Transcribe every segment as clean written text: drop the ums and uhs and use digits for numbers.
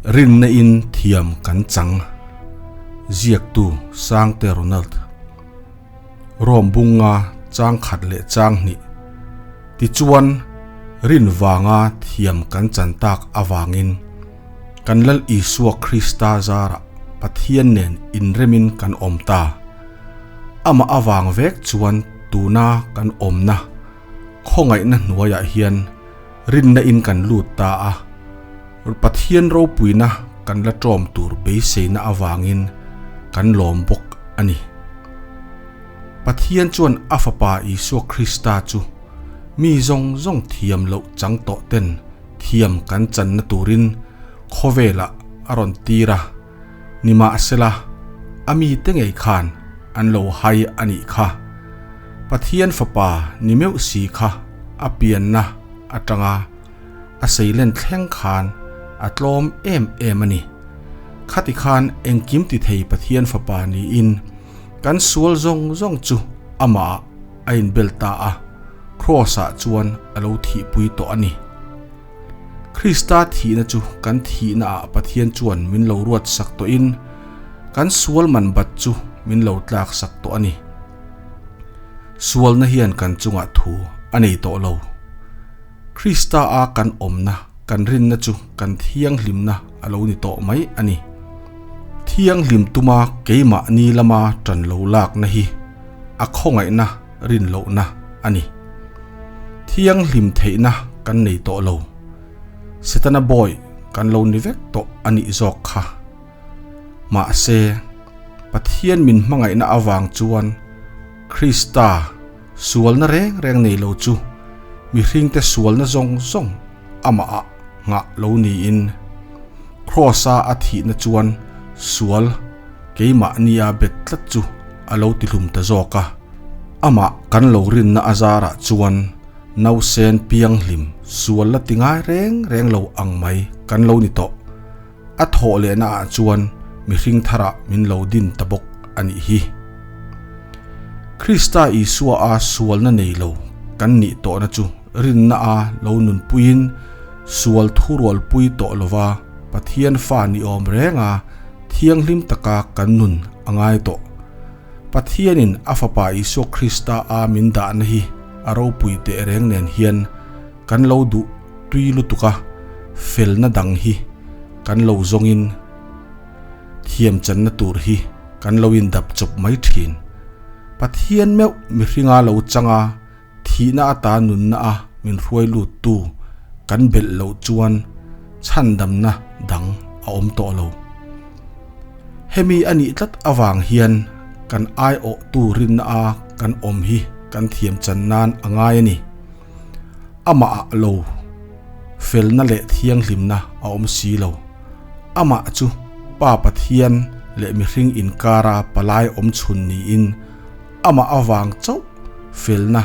Rinna in thiam kan chang. Ziaktu Sangte Ronald. Rom bunga chang khat leh chang hnih. Tichuan, rin vanga thiam kan chan tak avangin kan Lal Isua Krista zarah Pathian nen inremin kan awm ta. Amah avang vek chuan tuna kan awmna khawngaihna hnuaiah hian rinna in kan lut ta a, Pathian ropuina kan la ṭawm tur beiseina avangin kan lawm bawk a ni. Pathian chuan a Fapa Isua Krista chu mi zawng zawng thiam loh chang tawh ten thiam kan channa turin khawvelah a rawn tir a, nimahsela a mite ngei khan an lo hai a nih kha. Pathian Fapa ni meuh si kha a pianna atanga a seilen thleng khan a tlawm em em a ni. Khati khan engkim ti thei Pathian Fapa niin kan sual zawng zawng chu amah a inbel ta a, Kraws-ah chuan a lo thihpui tawh a ni. Krista thihna chu kan thihnaah Pathian chuan min lo ruat sak tawhin kan sual man bat chu min lo tlak sak tawh a ni. Sualna hian kan chungah thu a nei tawh lo. Krista a kan awmna, kan rinna chu kan thianghlimna a lo ni tawh mai a ni. Thianghlim tuma keimahni lama ṭan lo lakna hi a khawngaihna rin lohna a ni. Thianghlim theihna kan nei tawh lo. Setana bawi kan lo ni vek tawh a nih zawk kha. Mahse, Pathian min hmangaihna avang chuan Krista sualna reng reng nei lo chu mihringte sualna zawng zawng amahah nghah lo niin Kraws-a a thihna chuan sual keimahnia bet tlat chu a lo tihlum ta zawk a. Amah kan lo rinna a zarah chuan nausen pianghlim sual la ti ngai reng reng lo ang mai kan lo ni tawh. A thawh lehna ah chuan mihring tharah min lo din ta bawk a nih hi. Krista Isua a sualna nei lo kan nih tawhna chu rinna a lo nunpuiin sual thurualpui tawh lova Pathian fa ni awm renga thianghlim taka kan nun a ngai tawh. Pathianin a Fapa Isua Krista a min dahna hi a ropui teh reng nen hian kan lo duh tui lutuk a, felna dang hi kan lo zawngin thiam channa tur hi kan lo indap chawp mai thin. Pathian meuh mihringa lo chang a, thihna ata nunna a min hruai luttu kan belh loh chuan chhandamna dang a awm tawh lo. Hemi a nih tlat avang hian kan aiawhtu rinna a kan awm hi kan thiam chan nan a ngai a ni. Amah ah lo felna leh thianghlimna a awm si lo. Amah chu Pa Pathian leh mihring inkara palai awm chhun niin amah avang chauh felna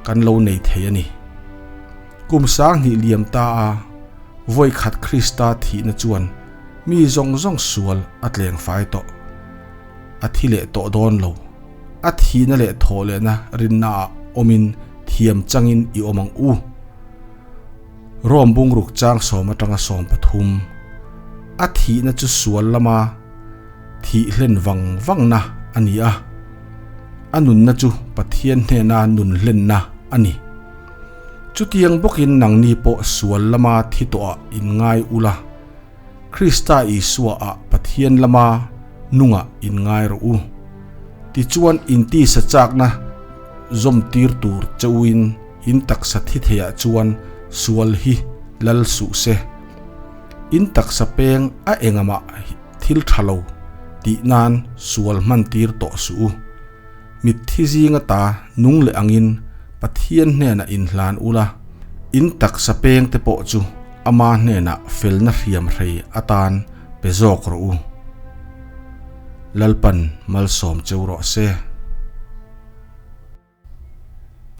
kan lo nei thei a ni. Kum 2000 liam ta a vawi khat Krista thihna chuan mi zawng zawng sual a tleng fai tawh. A thi leh tawh dawn lo. A thihna leh thawh lehna rinna ah awmin thiam changin i awm ang u. Rom bungruk chang sawm atanga 13. A thihna chu sual lama thih hlen vang vangna a ni a, a nunna chu Pathian hnena nun hlenna a ni. Chutiang bawkin nangni pawh sual lama thi tawhah inngai ula, Krista Isua ah Pathian lama nungah inngai rawh u. Tichuan intisa chakna zawm tir tur che uin in taksa thi theiah chuan sual hi lal suh se. In taksa peng a engamah thil tha lo tih nan sual hman tir tawh suh u. Mitthi zinga ta nung leh angin Pathian hnenah inhlan ula, in taksa peng te pawh chu ama hnenah felna hriam hrei atan pe zawk rawh u. Lalpan malsawm cheu rawh se.